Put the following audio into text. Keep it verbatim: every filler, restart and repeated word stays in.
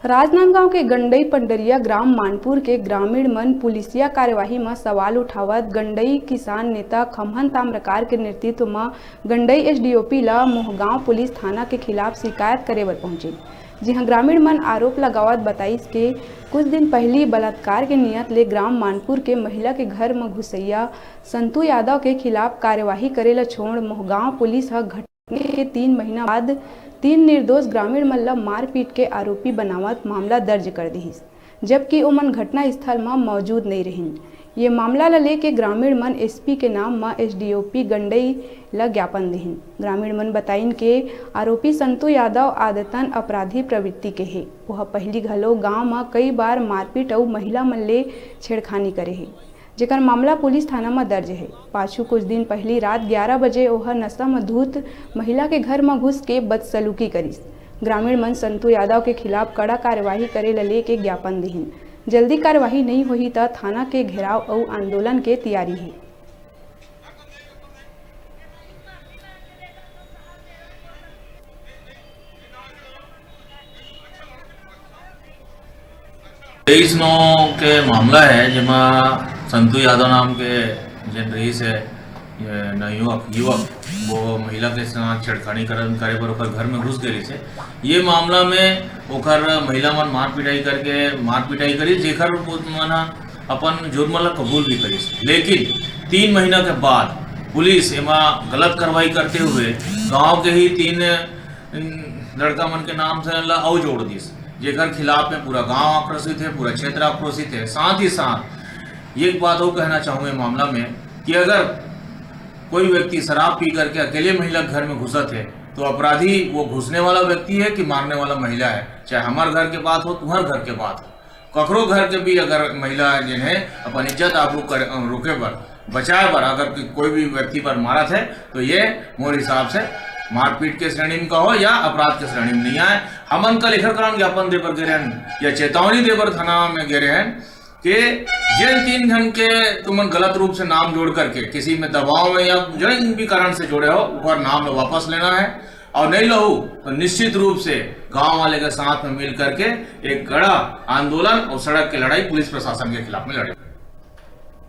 राजनांदगांव के गंडई पंडरिया ग्राम मानपुर के ग्रामीण मन पुलिसिया कार्यवाही म सवाल उठावत गंडई किसान नेता खम्हन ताम्रकार के नेतृत्व म गंडई एसडीओपी ल मोहगांव पुलिस थाना के खिलाफ शिकायत करे बर पहुंचिन, जिहां ग्रामीण मन आरोप लगावत बताइस के कुछ दिन पहिली बलात्कार के नियत ले ग्राम मानपुर के महिला के घर म घुसैया संतू यादव के खिलाफ कार्यवाही करे ल छोड़ मोहगांव पुलिस ह घटना के तीन महीना बाद तीन निर्दोष ग्रामीण मन ल मारपीट के आरोपी बनावत मामला दर्ज कर दिहिस, जबकि ओमन घटना स्थल म मौजूद नइ रहिन। ये मामला ल लेके ग्रामीण मन एसपी के नाम म एसडीओपी गंडई ल ज्ञापन दिहिन। ग्रामीण मन बताइन के आरोपी संतू यादव आदतन अपराधी प्रवृत्ति के हे। ओह पहिली घलो गांव म कई बार मारपीट अउ महिला मन ले छेड़खानी करे हे, जेकर मामला पुलिस थाना म दर्ज हे। पाछू कुछ दिन पहिली रात ग्यारह बजे ओह नशा म धुत महिला के घर म घुस के बदसलूकी करिस। ग्रामीण मन संतू यादव के खिलाफ कड़ा कार्यवाही करे ल लेके ज्ञापन दिहिन। जल्दी कार्यवाही नइ होही त थाना के घेराव अउ आंदोलन के तियारी हे। तेईस नौ के मामला है, जेमा संतू यादव नाम के जेन रईस है, ये नवयुवक, युवक, वो महिला के साथ छेड़खानी करन, करे बर ओकर घर में घुस गए रहिस हे। ये मामला में ओकर महिला मन मार पिटाई करके, मार पिटाई करिस, जेकर वो मन ह अपन जुर्म ला कबूल भी करिस। लेकिन तीन महीना के बाद पुलिस एमा गलत कार्रवाई करते हुए गांव के ही तीन, अम, लड़का मन के नाम से ला अउ जोड़ दिस, जेकर खिलाफ में पूरा गांव आक्रोशित है, पूरा क्षेत्र आक्रोशित है। साथ ही साथ ये एक बात और कहना चाहूँगा मामला में कि अगर कोई व्यक्ति शराब पी करके अकेले महिला के घर में घुसत है, तो अपराधी वो घुसने वाला व्यक्ति है कि मारने वाला महिला है। चाहे हमारे घर के बात हो, तुम्हारे घर के बात हो, ककरो घर के भी अगर महिला जिन्हें अपन इज्जत आबरू कर, रोके बर, बचाए बर अगर कि-, कोई भी व्यक्ति पर मारत है, तो ये मोर हिसाब से मारपीट के श्रेणी में कहो या अपराध के श्रेणी में नहीं आए। हमन कल एकर कारण ज्ञापन दे बर गे रहन या चेतावनी दे बर थाना में गे रहन कि जेन तीन झन के तुमन गलत रूप से नाम जोड़ करके किसी में दबाव में या जिन भी कारण से जोड़े हो, ओकर नाम ला वापस लेना है, और नहीं लहू तो निश्चित रूप से गांव वाले के साथ में मिल करके एक कड़ा आंदोलन और सड़क की लड़ाई पुलिस प्रशासन के खिलाफ में लड़े।